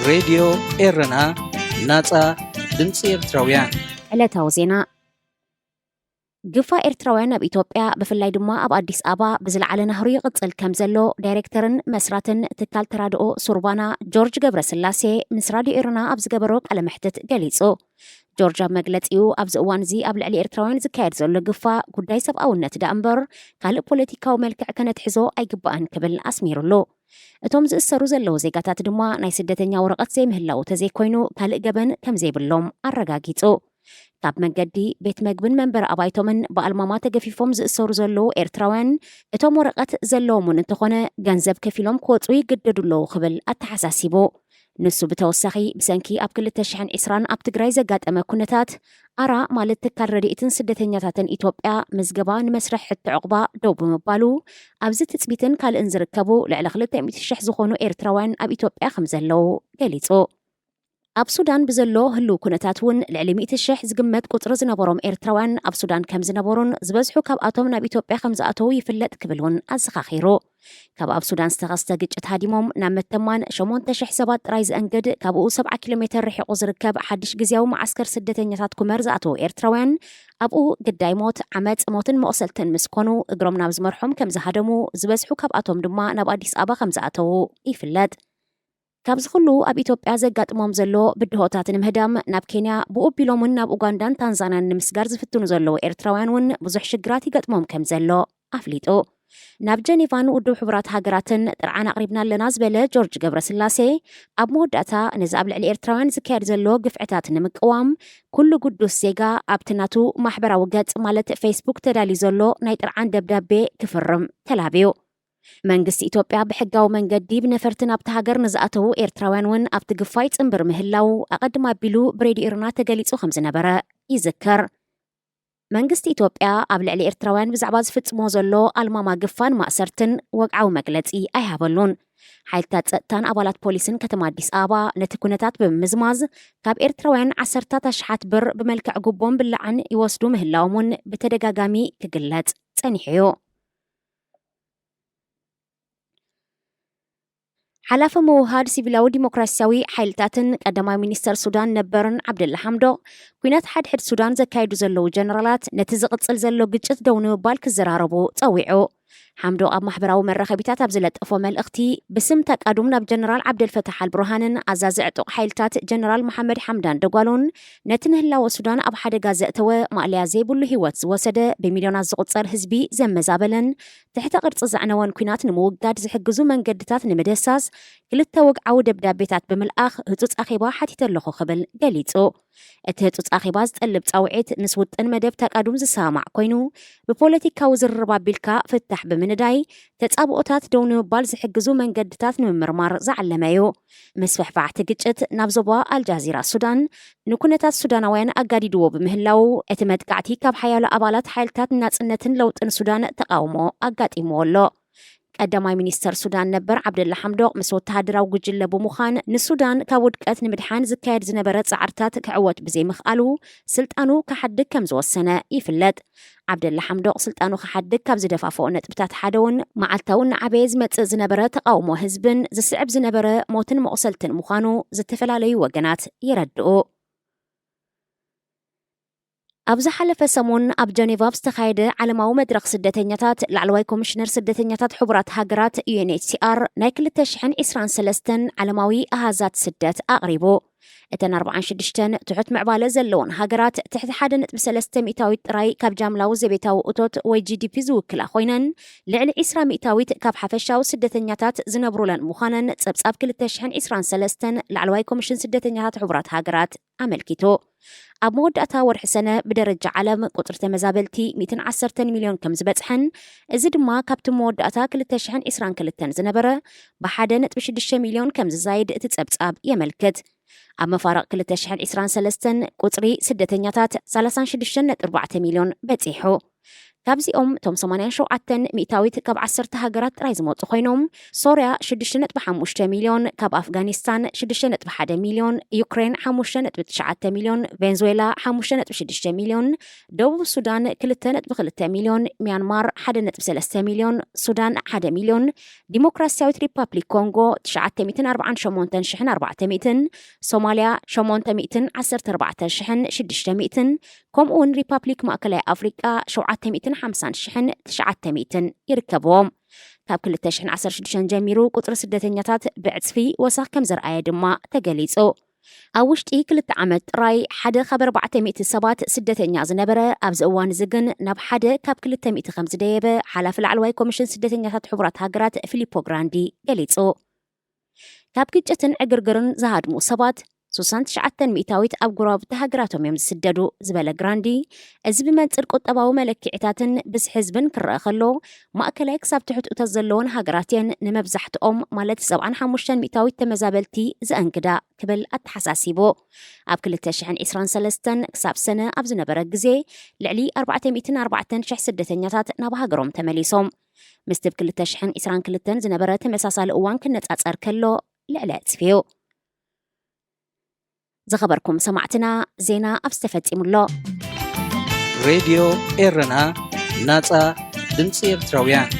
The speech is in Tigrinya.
ሬድዮ ኤረና፣ ናጻ ድምጺ ኤርትራውያን። ዕለታዊ ዜና። ግፋ ኤርትራውያን ኣብ ኢትዮጵያ፣ ብፍላይ ድማ ኣብ ኣዲስ ኣበባ፣ ብዝለዓለ ናህሩ ይቕጽል ከም ዘሎ ዳይሬክተርን መስራትን ትካል ተራድኦ ሱርባና ጆርጅ ገብረስላሴ ምስ ራድዮ ኤረና ኣብ ዝገበሮ ቃለ መሕትት ገሊጹ። ጆርጅ ኣብ መግለጺኡ፣ ኣብዚ እዋን እዚ ኣብ ልዕሊ ኤርትራውያን ዝካየድ ዘሎ ግፋ ጉዳይ ሰብኣውነት ደኣ እምበር፣ ካልእ ፖለቲካዊ መልክዕ ከነትሕዞ ኣይግባእን ክብል ኣስሚሩሉ። እቶም ዝእሰሩ ዘለዉ ዜጋታት ድማ ናይ ስደተኛ ወረቐት ዘይምህላዉ ተዘይኮይኑ ካልእ ገበን ከም ዘይብሎም ኣረጋጊጹ። ካብ መንገዲ፣ ቤት መግብን መንበሪ ኣባይቶምን ብኣልማማ ተገፊፎም ዝእሰሩ ዘለዉ ኤርትራውያን፣ እቶም ወረቐት ዘለዎም እውን እንተኾነ፣ ገንዘብ ከፊሎም ክወጹ ይግደዱ ኣለዉ ክብል ኣተሓሳሲቡ። ንሱ ብተወሳኺ፣ ብሰንኪ ኣብ ክልተ ሽሕን ዕስራን ኣብ ትግራይ ዘጋጠመ ኩነታት፣ ኣራ ማለት ትካል ረድኤትን ስደተኛታትን ኢትዮጵያ ምዝገባ ንመስርሕ ሕቶ ዕቑባ ደው ብምባሉ፣ ኣብዚ ትጽቢትን ካልእን ዝርከቡ ልዕሊ ክልተ ሚእቲ ሽሕ ዝኾኑ ኤርትራውያን ኣብ ኢትዮጵያ ከም ዘለዉ ገሊጹ። ኣብ ሱዳን ብዘሎ ህልው ኩነታት እውን ልዕሊ ሚእቲ ሽሕ ዝግመት ቁጽሪ ዝነበሮም ኤርትራውያን ኣብ ሱዳን ከም ዝነበሩን ዝበዝሑ ካብኣቶም ናብ ኢትዮጵያ ከም ዝኣተዉ ይፍለጥ ክብል እውን ኣዘኻኺሩ። ካብ ኣብ ሱዳን ዝተኸስተ ግጭት ሃዲሞም ናብ መተማን ሸሞንተ ሽሕ ሰባት ጥራይ ዘእንግድ፣ ካብኡ ሰብዓ ኪሎ ሜተር ርሒቑ ዝርከብ ሓድሽ ግዝያዊ መዓስከር ስደተኛታት ኩመር ዝኣተዉ ኤርትራውያን፣ ኣብኡ ግዳይ ሞት፣ ዓመጽ፣ ሞትን መቑሰልትን ምስ ኮኑ፣ እግሮም ናብ ዝመርሖም ከም ዝሃደሙ፣ ዝበዝሑ ካብኣቶም ድማ ናብ ኣዲስ ኣበባ ከም ዝኣተዉ ይፍለጥ። ካብዚ ኩሉ ኣብ ኢትዮጵያ ዘጋጥሞም ዘሎ ብድሆታት ንምህዳም ናብ ኬንያ፣ ብኡ ኣቢሎም እውን ናብ ኡጋንዳን ታንዛንያን ንምስጋር ዝፍትኑ ዘለዉ ኤርትራውያን እውን ብዙሕ ሽግራት ይገጥሞም ከም ዘሎ ኣፍሊጡ። ናብ ጀኔቫን ውድብ ሕቡራት ሃገራትን ጥርዓን ኣቕሪብና ኣለና ዝበለ ጆርጅ ገብረስላሴ፣ ኣብ መወዳእታ ነዚ ኣብ ልዕሊ ኤርትራውያን ዝካየድ ዘሎ ግፍዕታት ንምቅዋም፣ ኩሉ ግዱስ ዜጋ ኣብቲ ናቱ ማሕበራዊ ገጽ ማለት ፌስቡክ ተዳልዩ ዘሎ ናይ ጥርዓን ደብዳቤ ክፍርም ተላብዩ። መንግስቲ ኢትዮጵያ ብሕጋዊ መንገዲ ብነፈርቲ ናብቲ ሃገር ንዝኣተዉ ኤርትራውያን እውን ኣብቲ ግፋ ይጽንብር ምህላዉ ኣቐድም ኣቢሉ ብሬድዮ ኤረና ተገሊጹ ከም ዝነበረ ይዝከር። መንግስቲ ኢትዮጵያ ኣብ ልዕሊ ኤርትራውያን ብዛዕባ ዝፍጽሞ ዘሎ ኣልማማ ግፋን ማእሰርትን ወግዓዊ መግለጺ ኣይሃበሉን። ሓይልታት ጸጥታን ኣባላት ፖሊስን ከተማ ኣዲስ ኣበባ ነቲ ኩነታት ብምምዝማዝ፣ ካብ ኤርትራውያን ዓሰርታት ኣሽሓት ብር ብመልክዕ ጉቦን ብላዕን ይወስዱ ምህላዎም እውን ብተደጋጋሚ ክግለጽ ጸኒሑ እዩ። ሓላፊ ምውህሃድ ሲቪላዊ ዲሞክራሲያዊ ሓይልታትን ቀዳማይ ሚኒስተር ሱዳን ነበርን ዓብደላ ሓምዶቕ፣ ኲናት ሓድሕድ ሱዳን ዘካየዱ ዘለዉ ጀነራላት ነቲ ዝቕጽል ዘሎ ግጭት ደው ንምባል ክዘራረቡ ጸዊዑ። ሓምዶቕ ኣብ ማሕበራዊ መራኸቢታት ኣብ ዝለጠፎ መልእኽቲ፣ ብስም ተቃዱም ናብ ጀነራል ዓብደልፈታሕ ኣልቡርሃንን ኣዛዚ ዕጡቕ ሓይልታት ጀነራል መሓመድ ሓምዳን ደጓሎን፣ ነቲ ንህላወ ሱዳን ኣብ ሓደጋ ዘእተወ፣ ማእለያ ዘይብሉ ህይወት ዝወሰደ፣ ብሚልዮናት ዝቑጸር ህዝቢ ዘመዛበለን ትሕተ ቅርጺ ዘዕነወን ኲናት ንምውጋድ ዝሕግዙ መንገድታት ንምድህሳስ ክልተ ወግዓዊ ደብዳቤታት ብምልኣኽ ህጹጽ ኣኼባ ሓቲተ ኣለኹ ክብል ገሊጹ። እቲ ህጹጽ ኣኼባ ዝጠልብ ጻውዒት ምስ ውጥን መደብ ተቃዱም ዝሰማማዕ ኮይኑ፣ ብፖለቲካዊ ዝርርብ ኣቢልካ ፍታሕ ብምንዳይ ተጻብኦታት ደው ንምባል ዝሕግዙ መንገድታት ንምምርማር ዝዓለመ እዩ። ምስፍሕፋሕ እቲ ግጭት ናብ ዞባ ኣልጃዚራ ሱዳን ንኩነታት ሱዳናውያን ኣጋዲድዎ ብምህላዉ፣ እቲ መጥቃዕቲ ካብ ሓያሎ ኣባላት ሓይልታት ናጽነትን ለውጥን ሱዳን ተቓውሞ ኣጋጢምዎ ኣሎ። ቀዳማይ ሚኒስተር ሱዳን ነበር ዓብደላ ሓምዶቕ ምስ ወተሃደራዊ ጉጅለ ብምዃን ንሱዳን ካብ ውድቀት ንምድሓን ዝካየድ ዝነበረ ጻዕርታት ክዕወት ብዘይምኽኣሉ ስልጣኑ ክሓድግ ከም ዝወሰነ ይፍለጥ። ዓብደላ ሓምዶቕ ስልጣኑ ክሓድግ ካብ ዝደፋፍኦ ነጥብታት ሓደ እውን መዓልታዊ እናዓበየ ዝመጽእ ዝነበረ ተቓውሞ ህዝብን ዝስዕብ ዝነበረ ሞትን መቑሰልትን ምዃኑ ዝተፈላለዩ ወገናት የረድኡ። ኣብ ዝሓለፈ ሰሙን ኣብ ጀኔቫ ኣብ ዝተኻየደ ዓለማዊ መድረኽ ስደተኛታት፣ ላዕለዋይ ኮሚሽነር ስደተኛታት ሕቡራት ሃገራት፣ ዩ ኤን ኤች ሲ ኣር፣ ናይ ክልተ ሽሕን ዕስራን ሰለስተን ዓለማዊ ኣሃዛት ስደት ኣቕሪቡ። እተን ኣርብዓን ሽዱሽተን ትሑት ምዕባለ ዘለወን ሃገራት፣ ትሕቲ ሓደ ነጥቢ ሰለስተ ሚእታዊት ጥራይ ካብ ጃምላዊ ዘቤታዊ እቶት ወይ ጂ ዲ ፒ ዝውክላ ኮይነን፣ ልዕሊ ዕስራ ሚእታዊት ካብ ሓፈሻዊ ስደተኛታት ዝነብሩለን ምዃነን ጸብጻብ ክልተ ሽሕን ዕስራን ሰለስተን ላዕለዋይ ኮሚሽን ስደተኛታት ሕቡራት ሃገራት ኣመልኪቱ። ኣብ መወዳእታ ወርሒ ሰነ ብደረጃ ዓለም ቁጽሪ ተመዛበልቲ ሚእትን ዓሰርተን ሚልዮን ከም ዝበጽሐን፣ እዚ ድማ ካብቲ መወዳእታ ክልተ ሽሕን ዕስራን ክልተን ዝነበረ ብሓደ ነጥቢ ሽዱሽተ ሚልዮን ከም ዝዛይድ እቲ ጸብጻብ የመልክት። ኣብ መፋርቕ ክልተ ሽሕን ዕስራን ሰለስተን ቁጽሪ ስደተኛታት ሰላሳን ሽዱሽተን ነጥቢ ኣርባዕተ ሚልዮን በጺሑ። ካብዚኦም እቶም ሰማንያን ሸውዓተን ሚእታዊት ካብ ዓሰርተ ሃገራት ጥራይ ዝመፁ ኮይኖም፣ ሶርያ ሽዱሽተ ነጥቢ ሓሙሽተ ሚልዮን፣ ካብ ኣፍጋኒስታን ሽዱሽተ ነጥቢ ሓደ ሚልዮን፣ ዩክሬን ሓሙሽተ ነጥቢ ትሽዓተ ሚልዮን፣ ቬንዙዌላ ሓሙሽተ ነጥቢ ሽዱሽተ ሚልዮን፣ ደቡብ ሱዳን ክልተ ነጥቢ ክልተ ሚልዮን፣ ሚያንማር ሓደ ነጥቢ ሰለስተ ሚልዮን፣ ሱዳን ሓደ ሚልዮን፣ ዲሞክራሲያዊት ሪፓብሊክ ኮንጎ ትሽዓተ ሚእትን ኣርባዓን ሸሞንተን ሽሕን ኣርባዕተ ሚእትን፣ ሶማልያ ሸሞንተ ሚእትን ዓሰርተ ኣርባዕተ ሽሕን ሽዱሽተ ሚእትን፣ ከምኡ እውን ሪፓብሊክ ማእከላይ ኣፍሪቃ ሸውዓተ ሚእትን ሓምሳን ሽሕን ትሽዓተ ሚእትን ይርከብዎም። ካብ ክልተ ሽሕን ዓሰርተ ሽዱሽተን ጀሚሩ ቁጽሪ ስደተኛታት ብዕጽፊ ወሰኽ ከም ዘርኣየ ድማ ተገሊጹ። ኣብ ውሽጢ ክልተ ዓመት ጥራይ ሓደ ካብ ኣርባዕተ ሚእቲ ሰባት ስደተኛ ዝነበረ፣ ኣብዚ እዋን እዚ ግን ናብ ሓደ ካብ ክልተ ሚእቲ ከም ዝደየበ ሓላፊ ላዕለዋይ ኮሚሽን ስደተኛታት ሕቡራት ሃገራት ፊሊፖ ግራንዲ ገሊጹ። ካብ ግጭትን ዕግርግርን ዝሃድሙ ሰባት ሱሳን ትሽዓተን ሚእታዊት ኣብ ጎረባብቲ ሃገራቶም እዮም ዝስደዱ ዝበለ ግራንዲ፣ እዚ ብመንጽር ቁጠባዊ መለክዒታትን ብዝሒ ህዝብን ክረአ ከሎ፣ ማእከላይ ክሳብ ትሕቲ እቶት ዘለወን ሃገራት እየን ንመብዛሕትኦም፣ ማለት ሰብዓን ሓሙሽተን ሚእታዊት ተመዛበልቲ ዘእንግዳ ክብል ኣተሓሳሲቡ። ኣብ ክልተ ሽሕን ዕስራን ሰለስተን ክሳብ ሰነ ኣብ ዝነበረ ግዜ፣ ልዕሊ ኣርባዕተ ሚእትን ኣርባዕተን ሽሕ ስደተኛታት ናብ ሃገሮም ተመሊሶም። ምስቲ ብ ክልተ ሽሕን ዕስራን ክልተን ዝነበረ ተመሳሳሊ እዋን ክነጻጸር ከሎ፣ ልዕሊ ዕጽፊ እዩ። ዝኸበርኩም ሰማዕትና፣ ዜና ኣብ ዝተፈጺሙ ኣሎ። ሬድዮ ኤረና፣ ናጻ ድምፂ ኤርትራውያን።